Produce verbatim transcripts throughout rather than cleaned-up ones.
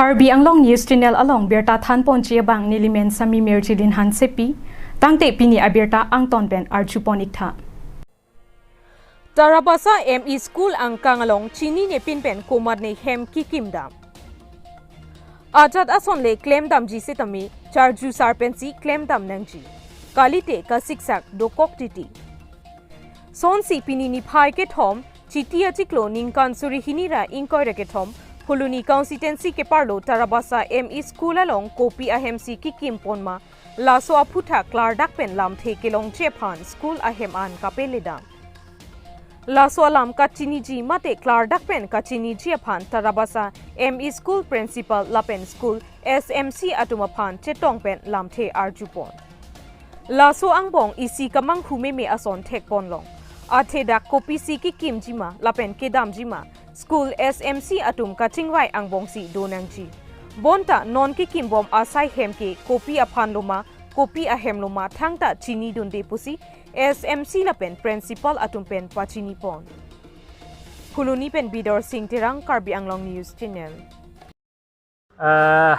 Karbi Anglong News Channel along birta thanponji abang nelimen Sami Mirjilin Hansepi, tangte pini abirta angton pen arjupon iktha. Tarabasa M E School angkang along chinine pinpen komatne hem kikimdam. Ajat ason le klemdamji setame charju sar pensi klemdam nangji. Kalite kasiksak dokok titi. Sonsi pini niphai kethom, Chiti achiklo ningkan suri hini ra ingkoi ra kethom, Phuloni constituency keparlo Tarabasa M E School along kopi ahemsi kikim ponma, laso aphuthak klardak pen lamthe kelongji aphan school ahem an kapeledam. Laso alam kachiniji mate klardak pen kachiniji aphan Tarabasa M E School Principal lapen School S M C atum aphan chetong pen lamthe arjupon. Laso angbong isi kamanghu meme ason thekponlong. Athe dak kopisi kikimjima lapen kedamjima, School S M C atum kachingvai angbongsi donangji. Bonta non kikimbom asai hem ke kopi aphan loma, kopi ahem loma thangta chinidunde pusi S M C lapen Principal atum pen pachinipon. Phuloni pen Bidor Singh Terang, Karbi Anglong News Channel. Eh,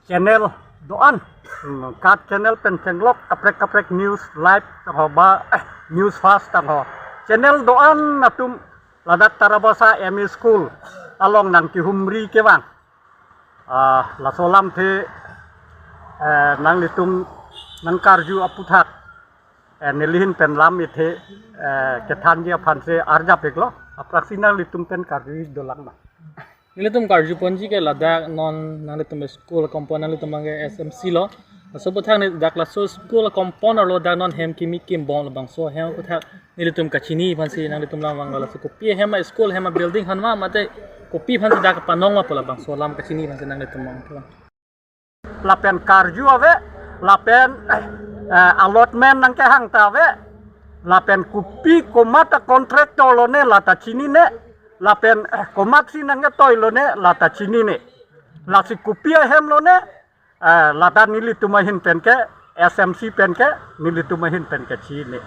channel do-an. Hmm, kat channel pen chenglok kaprek kaprek news live tangho ba, eh, news fast tangho. Channel do-an atum ladak Tarabasa M E School along nangkehumri kevang. Ah, laso lamthe, eh, nanglitum nangkarju aphuthak, eh, nelihin pen lam ithe, eh, kethanji aphansi arjap iklo. Apraksi nanglitum pen karju dolang ma. Nelitum karjuponji ke ladak non nanglitum school compound nanglitum abang ke S M C lo. Laso aphuthak ne dak laso school compound arlo dak non hem kimi kimbom labangso hem aphuthak nelitum kachini aphansi nanglitum lam vanglo, laso kopi hem a school hem a building han ma mate kopi aphansi dak panong ma pu labangso alam kachini aphansi nanglitum vanglo. Lapen karju ave, lapen, eh, allotment nangkehang ta ave, lapen kopi komat a contractor lone lata chinine, lapen, eh, komatsi nangketoi lone lata chinine. Lasi kopi ahem lone, eh, lata nelitum ahin pen ke, S M C pen ke, nelitum ahin pen ke chini.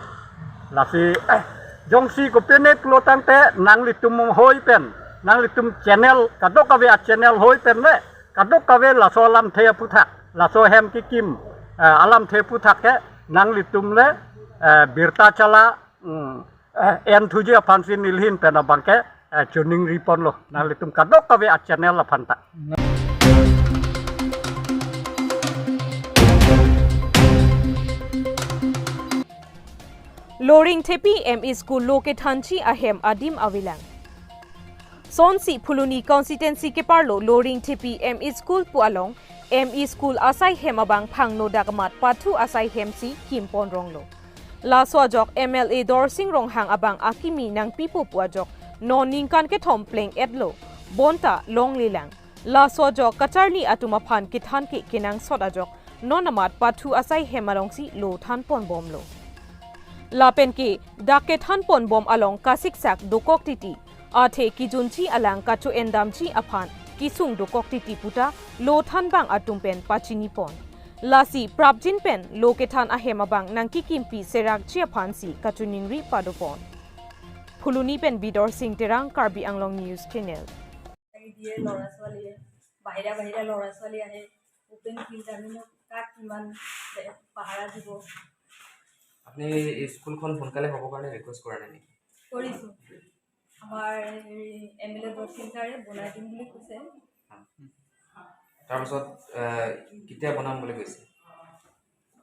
Lasi, eh, jongsi kopine pulo tangte nanglitum hoi pen, nanglitum channel, kadokave a channel hoi pen le, kadokave laso alamthe aphuthak, laso hem kikim, eh, alamthe aphuthak ke nanglitum le, eh, birta chala, mm, eh, enthuji aphansi nelihin pen abang ke, eh, choningriponlo nanglitum kadokave a channel aphan ta. Loringthepi M E School lo kethanji ahem adim avelang. Sonsi Phuloni constituency keparlo Loringthepi M E School pu along M E School asai hem abang phangno dak amat pathu asai hemsi kimpon ronglo. Laso ajok M L A Dorsing Ronghang abang akimi nangpipo pu ajok non ningkan kethom pleng-etlo, bonta longlelang. Laso ajok kacharli atum aphan kethan ke kenangsot ajok non amat pathu asai hem alongsi lo thanponbomlo. Lapen ke dak kethanponbom along kasiksak dokok titi, athe kijunji alang kacho-endamji aphan kisung dokok titi puta lo thanbang atum pen pachinipon. Lasi prapjin pen lo kethan ahem abang nangkikimpi serakji aphansi kachoningri padopon. Phuloni pen Bidor Singh Terang, Karbi Anglong News Channel. দিয়ে ল'ৰা ছোৱালীয়ে, বাহিৰা বাহিৰা ল'ৰা ছোৱালী আহে, open field, amino কাক কিমান পাহাৰা দিব? আপুনি এই স্কুলখন সোনকালে হ'ব কাৰণে ৰিকুৱেষ্ট কৰা নাই নেকি? কৰিছোঁ। আমাৰ হেৰি এম এল এ দক্ষিণ ছাৰে বনাই দিম বুলি কৈছে। তাৰপিছত, আহ, কেতিয়া বনাম বুলি কৈছে?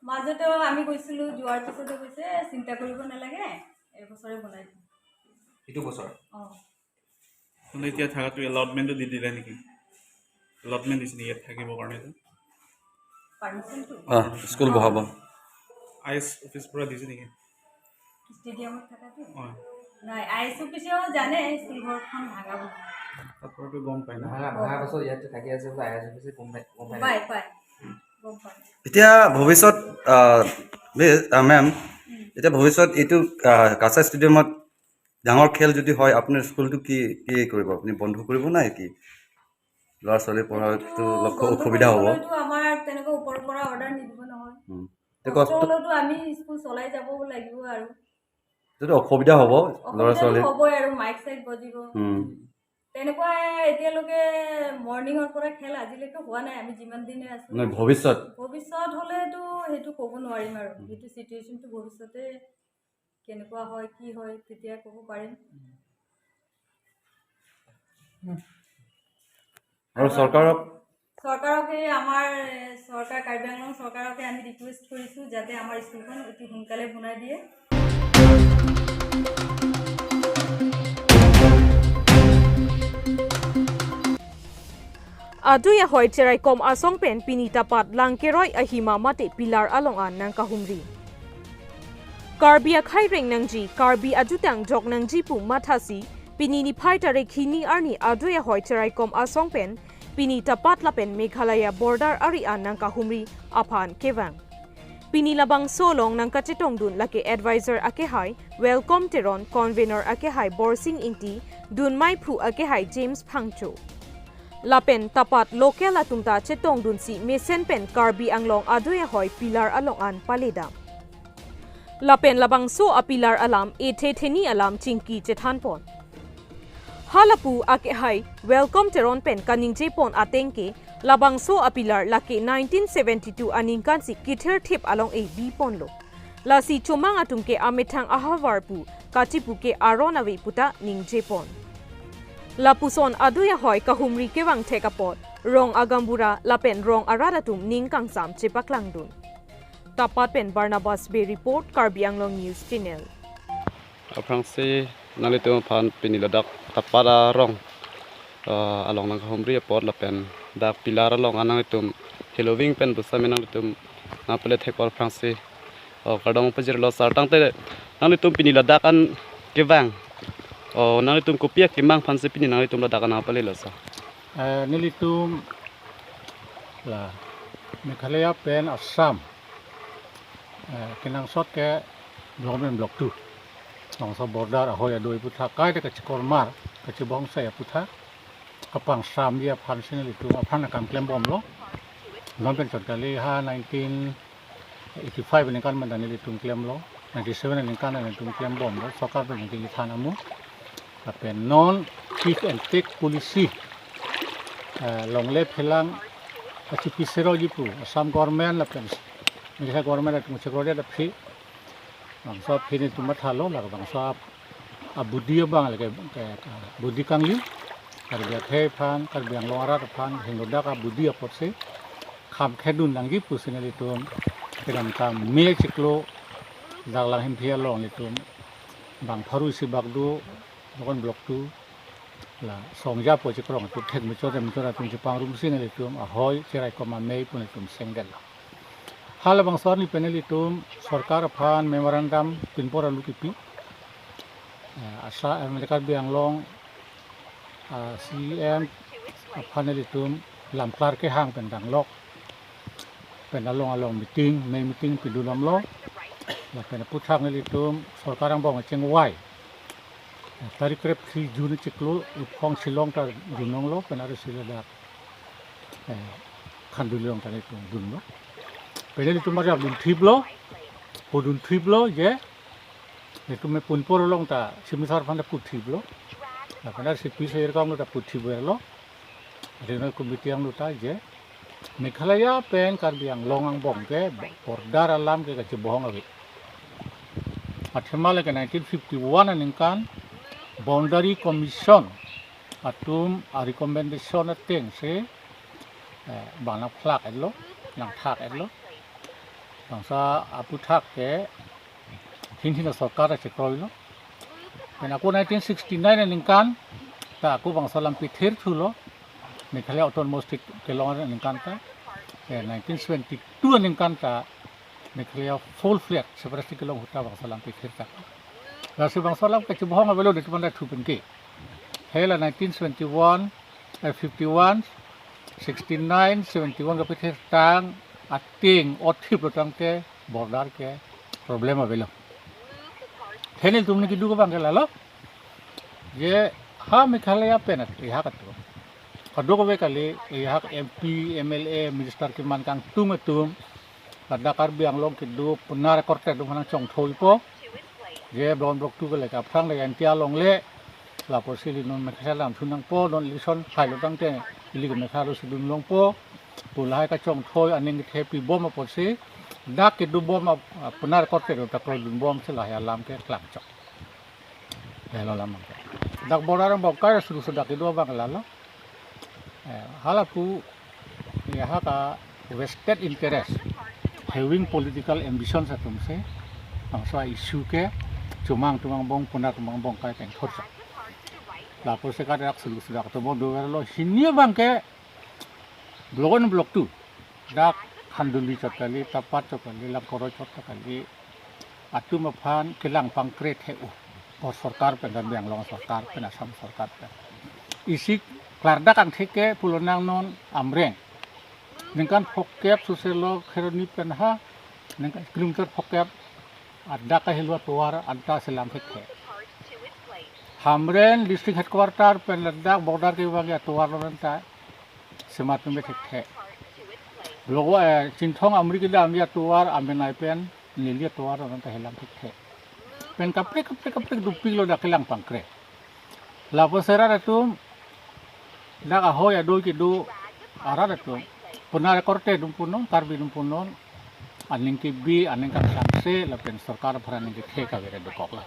মাজতে আমি গৈছিলোঁ, যোৱাৰ পিছতে কৈছে, "চিন্তা কৰিব নালাগে, এইবছৰে বনাই দিম।" এইটো বছৰ? অ। মানে এতিয়া থাকাটো এলটমেণ্টটো দি দিলে নেকি? এলটমেণ্ট দিছে নেকি ইয়াত থাকিবৰ কাৰণে? পাৰ্মিশ্যনটো? অ, স্কুল বহাব। আই এছ অফিচ পৰা দিছে নেকি? ষ্টেডিয়ামত থাকাটো? অ। নাই, আই এছ অফিচেও জানে স্কুল ঘৰখন ভাঙা বুলি। তাত পৰাতো গম পায় ন? ভাঙা, ভাঙা পাছত ইয়াতে থাকি আছে বোলে, আই এছ অফিচে গম পায়, গম পায়। পায়, পায়। গম পায়। এতিয়া ভৱিষ্যত, আহ, বে-, আহ, মেম, উম। এতিয়া ভৱিষ্যত এইটো, আহ, কাছা ষ্টেডিয়ামত ডাঙৰ খেল যদি হয়, আপোনাৰ স্কুলটো কি, কি কৰিব? আপুনি বন্ধ কৰিব নাই কি? ল'ৰা ছোৱালী পঢ়াটো অলপ কষ্ট অসুবিধা হ'ব। হ'লেতো আমাৰ তেনেকুৱা ওপৰৰ পৰা অৰ্ডাৰ নিদিব নহয়। উম। তে কষ্ট কষ্ট হ'লেতো আমি স্কুল চলাই যাব লাগিব আৰু। এইটোতো অসুবিধা হ'ব, ল'ৰা অসুবিধাটো ছোৱালী। হ'বই আৰু, মাইক চাইক বজিব। উম। তেনেকুৱা এতিয়ালৈকে মৰ্ণিঙৰ পৰা খেল আজিলৈকে হোৱা নাই, আমি যিমান দিনে আছো। নাই, ভৱিষ্যত? ভৱিষ্যত হ'লেতো সেইটো ক'ব নোৱাৰিম আৰু, সেইটো চিটুৱেশ্যনটো ভৱিষ্যতে কেনেকুৱা হয়, কি হয়, তেতিয়া ক'ব পাৰিম। আৰু চৰকাৰক? চৰকাৰক এই আমাৰ, এ, চৰকাৰ, কাৰ্বি আংলং চৰকাৰকে আমি ৰিকুৱেষ্ট কৰিছো যাতে আমাৰ স্কুলখন অতি সোনকালে বনাই দিয়ে। Adui ahoi cheraikom asong pen pini tapat langkeroi ahima mate pillar along an nangkahumri. Karbi akhai reng nangji, Karbi ajutang jok nangji pu mathasi, pini niphai tarik hini arni adui ahoi cheraikom asong pen pini tapat lapen Meghalaya border ari an nangkahumri aphan kevang. Pini labangso along nangkachetongdun lake advisor akehai Welcome Teron, convener akehai Borsing Ingti, dunmai phu akehai James Phangcho. Lapen tapat local atum ta chetongdunsi mesen pen Karbi Anglong adui ahoi pillar along an paledam. Lapen labangso apillar alam ethe theni alam chingki chethanpon. Halapu akehai Welcome Teron pen kaningjepon ateng ke labangso apillar lake nineteen seventy-two aningkansi kithir thip along e biponlo. Lasi chomang atum ke amethang ahavar pu kachipu ke aron ave puta ningjepon. Lapuson adui ahoi kahumri kevang thek apot rong agambura lapen rong arat atum ning kangsam chepaklangdun. Tapat pen Barnabas Bey report, Karbi Anglong News Channel. Aphrangsi nanglitum aphan pini ladak tapat arong, eh, along nangkahumri apot lapen dak pillar along an nanglitum heloving pen busa me nanglitum nangpale thek apot aphrangsi, oh, kardom pajirlo sir, tangte nanglitum pini ladak an kevang, oh, nanglitum kopi akemang aphansi pini nanglitum ladak an nangpalelo sir? Eh, nelitum la Meghalaya pen Assam, eh, kenangsot ke Block One, Block Two. Bangso border ahoi adui aputhak kaita kachikormar, kachibongsai aputhak kapangsam ji aphansi nelitum aphan akam klembomlo. Non pen chot kali ha nineteen eighty-five aningkan pen ta nelitum klemlo, ninety-seven aningkan ta nelitum klembomlo, sorkar pen nelitum than amu. Lapen non give and take policy, eh, longle phelang kachipi seroji pu Assam government lapen Meghalaya government atum chekrodet aphi, bangso aphi nelitum mathalo, la bangso ap- abudi abang lake, ke, ke, budi kangli, Karbi akhai aphan, Karbi Anglong arat aphan, hingnodak abudi apotsi kham khedun nangji pusi nelitum kedamtang May chiklo dak Langhemphi along nelitum bang pharo isi bak do, Block One, Block Two, la songja po chikrong atum thek mechor mechor atum chipangrumsi nelitum ahoi cheraikom amei pu nelitum sengdetlo. Halabangso arni pen nelitum sorkar aphan memorandum pinpor alu kipi. Eh, asa, eh, Karbi Anglong, ah, C E M aphan nelitum lamklar kehang pen danglok pen along along meeting, main meeting pidun damlo. Lapen aputhak nelitum sorkar angbong chengvai, eh, tarik krep three June chiklo iphong Shillong ta dun longlo, pen arsi ladak, eh, Khanduli along ta nelitum dunlo. Pen nelitum arjap dun thiplo, po dun thiplo je, nelitum me pinpor along ta Simi sar aphan ta pu thiplo. Lapen arsi pi sir kanglo ta pu thiplo. Regional Committee angno ta je Meghalaya pen Karbi Anglong angbong ke border alam ke kachibohong ave. Athema lake nineteen fifty-one aningkan Boundary Commission atum a recommendation atengsi, eh, bang nangphlak etlo, nangthak etlo. Bangso aputhak ke hini hini sorkar chekroilo. Pen ako nineteen sixty-nine aningkan ta ako bangso lam pithir thulo, Meghalaya Autonomous State kelong aningkan ta. Eh, nineteen seventy-two aningkan ta Meghalaya full fledged separate state kelong ahut ta bangso lam pithir ta. Lasi bangso lam kachibohong avelo, nelitum anta thu pen ke. Hela nineteen seventy-one, eh, fifty-one, sixty-nine, seventy-one kapithir tang ateng othiplo tangte border ke problem avelo. Thenil tumni kidu ko bang ke lalo. Je ha Meghalaya pen at, ehak atum. Kadokave kali, ehak M P, M L A, minister keman kangtung atum. Ladak Karbi Anglong kedo punar korte atum hanang chongthoipo. Je Block One, Block Two ke lake aphrang le N T R along le Lapusi ili non mekhai alam thu nangpo, non election phai lo tangte ili ke mekhai lo si dun longpo pu lahai kachongthoi aning kethe pibom apotsi dak kedobom ap-, apunar korte do ta kroi dunbom si lahai alam ke klangchok. Lahelo alam ke. Dak border angbong kai suru sudak kedo abang lalo. Eh, halapu ya ha ka vested interest, having political ambitions atum si, bangso issue ke chomang atum angbong, punar atum angbong kai teng thorsa. Lapusi ka dak sulu sudak atum do lo hini abang ke block one, block two. Dak Khanduli chot kali, Tapat chot kali, Langkoroi chot kali, atum aphan kelang pangkre the-o. Bor sorkar pen, Karbi Anglong sorkar pen, Assam sorkar pen. Isi klardak angthek ke pulo nang non Amreng. Ningkan phokep suse lo Kheroni pen ha, ningkan kilometer phokep adak kahelo atovar anta selam thekthe. Hamren district headquarter pen ladak border kevang atovar lo anta semat me thekthe. Block, eh, Chinthong Amri kedam atovar amenai pen neli atovar lo anta helam thekthe. Pen kaprek kaprek kaprek dopiklo dak kelang pangkre. Lapusi rat atum dak ahoi adoi kedo arat atum punar korte dum punon, Karbi dum punon, aning kebi, aning kangsam se lapen sorkar aphan aning kethe kavere dokok la.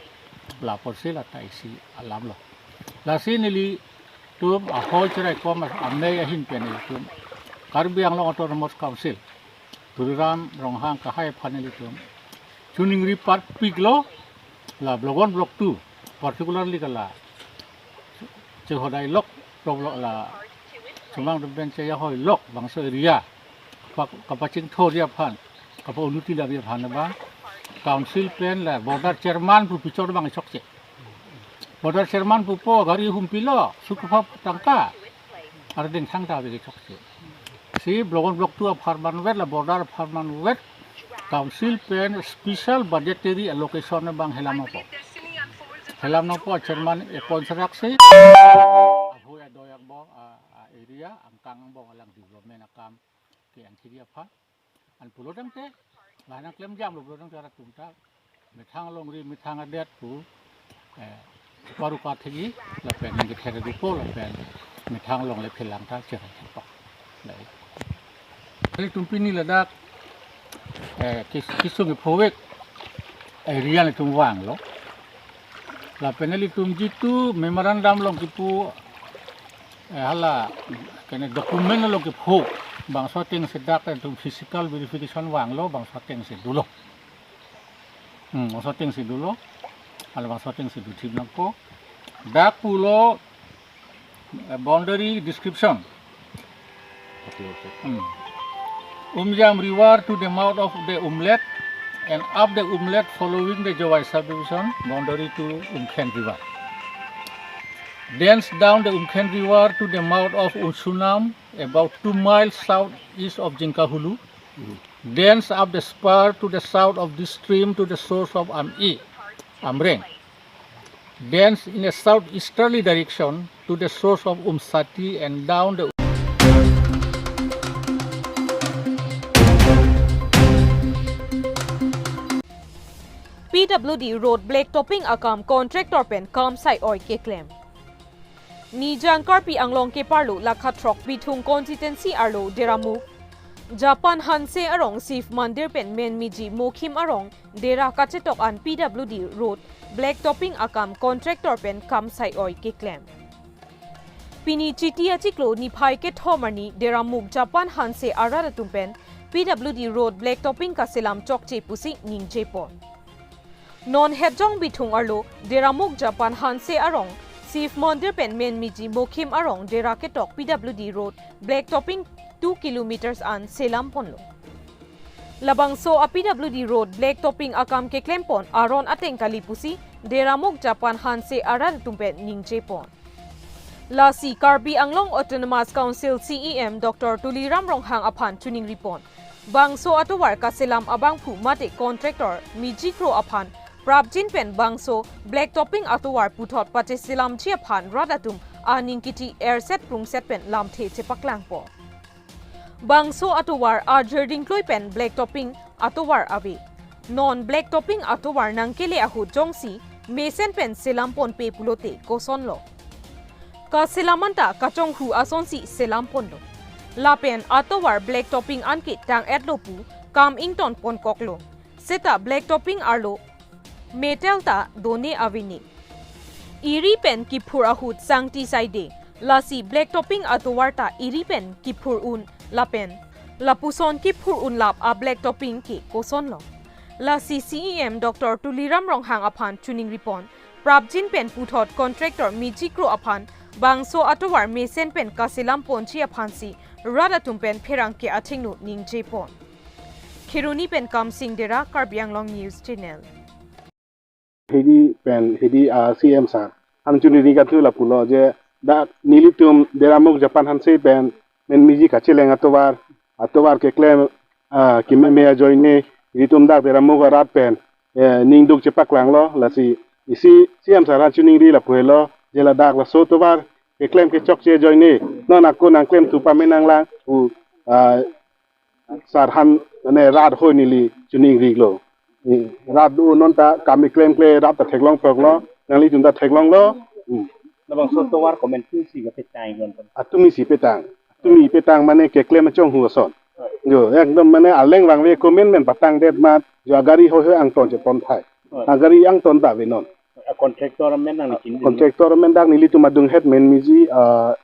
Lapusi lata isi alam lo. Lasi nelitum ahoi cherai kom amei ahin pen nelitum Karbi Anglong Autonomous Council, Tuliram Ronghang kahai aphan nelitum choningri parpiklo, la block one, block two, particularly ke la chehodai lok, block, block la chomang atum pen chehoi lok bangso area kapa-, kapachingthurji aphan, kapa-unnoti laji aphan abang council pen la border chairman pu pichor abang chokche. Border chairman pupo gari humpilo, sukupha tangka. Ardeng thangta ave chokche. Si block one, block two apharman vet, la border apharman vet, council pen special budgetary allocation abang helam nangpo. Helam nangpo, chairman appoint raksi. Ahoi adoi angbong, a, a area angkang angbong alang development akam ke-enthiji aphan. An pulo tangte, la nangklemjamlo pulo tangte rat atum ta methang alongri, methang adet pu, eh, paru kathegi, lapen ningkether dupo, lapen methang along le phelang ta cherai thepo. Lai. Nelitum pini ladak, eh, kis-, kisung iphovek area nelitum vanglo. Lapen nelitum jitu memorandum along kipu, eh, hala kene document along kipho, bangso ateng si dak nelitum physical verification vanglo, bangso ateng si dolo. Hmm, bangso ateng si dolo. Hala bangso ateng si dothip nangpo. Dak pulo, eh, boundary description. Hmm. Umjam River to the mouth of the Umlet and up the Umlet following the Jowai subdivision boundary to Umkhen River. Thence down the Umkhen River to the mouth of Umsunam, about two miles southeast of Jingkahulu. Thence up the spur to the south of this stream to the source of Am-e, Amreng. Thence in a southeasterly direction to the source of Umsati and down the P W D road black topping akam contractor pen kam sai-oi keklem. Nijang Karbi Anglong keparlo lakha throk Bithung constituency arlo Deramuk Japan Hanse arong Shiv Mandir pen Menmiji Mokhim arong dera kachetok an P W D road black topping akam contractor pen kam sai-oi keklem. Pini Chiti achiklo niphai kethom arni Deramuk Japan Hanse arat atum pen P W D road black topping kaselam chokche pusi ningjepon. Non hetjong Bithung arlo Deramuk Japan Hanse arong Shiv Mandir pen Menmiji Mokhim arong dera ketok P W D road black topping two kilometers an selam ponlo. Labangso a P W D road black topping akam keklempon aron ateng kali pusi Deramuk Japan Hanse arat atum pen ningjepon. Lasi Karbi Anglong Autonomous Council C E M Doctor Tuliram Ronghang aphan choningripon. Bangso atovar kaselam abangphu mate contractor mijikro aphan prapjin pen bangso black topping atovar puthot pacheselamji aphan rat atum aning kithi erset prungset pen lamthe chepaklangpo. Bangso atovar ajir dingkloi pen black topping atovar ave. Non black topping atovar nangkele ahut jongsi mesen pen selam ponpe pulote kosonlo? Kaselam anta kachonghu asonsi selam ponlo. Lapen atovar black topping anke tang-etlo pu kam ington ponkoklo. Seta black topping arlo metal ta done aveni. Iri pen kiphur ahut sangti saide, lasi black topping atovar ta iri pen kiphur un lapen lapuson kiphur un lap a black topping ke kosonlo? Lasi C E M Doctor Tuliram Ronghang aphan chiningripon, prapjin pen puthot contractor Miji Kro aphan bangso atovar mesen pen kaselam ponji aphansi rat atum pen pherangke athengno ningjepon. Kheroni pen Kamsing Dera, Karbi Anglong News Channel. Hidi pen, hidi, ah, C M sir aphan chiningri kangthu lapulo je, dak nelitum Deramuk Japan hanse pen men miji kacheleng atovar, atovar keklem, ah, kememe ajoine, nelitum dak Deramuk arat pen, eh, ningduk chepaklanglo, lasi isi C M sir aphan chiningri lapu helo, je ladak laso atovar keklem kechokche ajoine non ako nangklemthu pame nanglang pu, ah, sir aphan, mane, rat ahoi neli chiningrilo. Eh, rat do non ta kam keklemkle rat ta theklong phoklo, nanglitum ta theklonglo. Hmm. Labangso atovar komantu si kapetang yon pon? Atumi si petang. Atumi petang mane keklem achonghu ason. Yo, ekdom mane aleng vangve koman men patangdet mat, yo agari hoihoi angton chepon thai. Agari angton ta avenon. A contractor men nangli chin? Contractor men dak nelitum adunghet men miji, ah,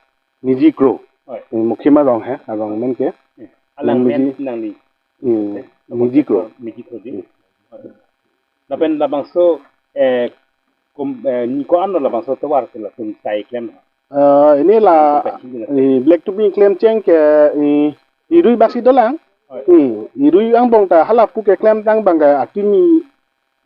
Miji Kro. Oi. Hmm, Mukhima arong he, arong men ke. Hmm. Alang men miji nangli. Hmm, Miji Kro. Miji Kro di. Hmm. Lapen labangso, eh, kum, eh, ni ko-an labangso atovar ke latum sai klem? Eh, ini la, eh, black topping klemcheng ke, eh, irui baksi dolang. Oi. Hmm, irui angbong ta halapu keklemtang abang ke atumi,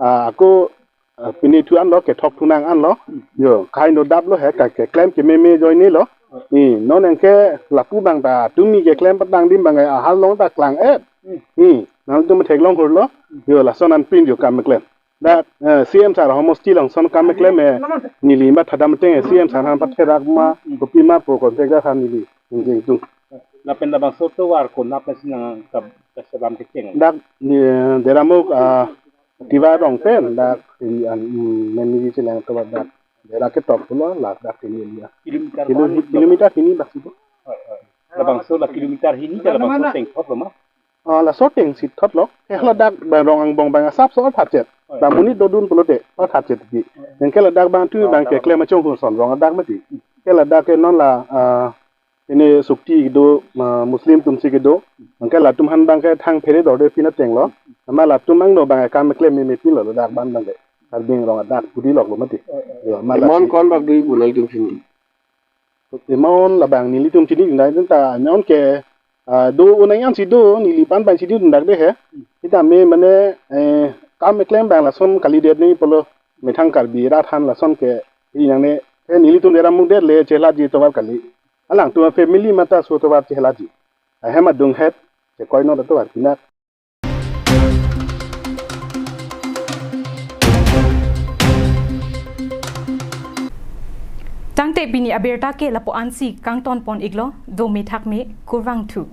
ah, ako, ah, pine thu anlo, kethok thu nang anlo. Hmm. Yo, kaino daplo he, ka keklem kememe ajoinelo. Hmm. Hmm, non anke lapu abang ta atumi keklem patang adim abang ke ahal long ta klang-et. Hmm. Hmm, nangtum theklong hurlo. Yo, lason anpin yo kam keklem. Dak, eh, C M sir homosti along ason kam keklem, eh, neli mathadam ateng, eh, C M sir aphan patherak ma, kopi ma pu contractor aphan neli ningjengtung. Lapen labangso atovar konat pensi nang ka, kaselam kecheng? Dak, eh, Deramuk, ah, Tiwa arong pen, dak, eh, an, mm, men miji cheleng atovar dak. Dera ketop pulo, ladak hini ya. Kilometer kilo-, ko-an? Kilometer hini baksi do. Oi, oi. Labangso la kilometer hini ke labangso tengthotlo ma? Ah, laso tengsi thotlo. Ke ladak abang rong angbong abang asapso apachet. Oi. Bang monit dodun pulote apachet di. Oi. Anke ladak abang tu abang keklem achonghu ason rong adak mati. Ke ladak ke non la, ah, ini sukti kedo, ah, Muslim atumsi kedo. Anke latum aphan abang ke thang phere dorde pin atenglo. Amat latum angno abang ke kam keklem meme pinlo ladak abang abang ke. Karbi Anglong adak pudi loklo mati. Oi, oi. Yo, amat la amount si- ko-an bak dui pulo itum chini? Amount labang nelitum chinidun dai ta, non ke, ah, do unang ansi do, neli pan pan chinidun dak de he. Sitame mane, eh, kam keklem abang lason kalidet ni pulo, methang Karbi rat aphan lason ke, ini nangne, eh, nelitum Deramuk det le chelakji atovar kali. Alangtum family mate laso atovar chelakji. Ahem adunghet, chekoinot atovar pinak. Tangte pini abirta ke lapu ansi kangton pon iklo, do methak me, kurvangthu.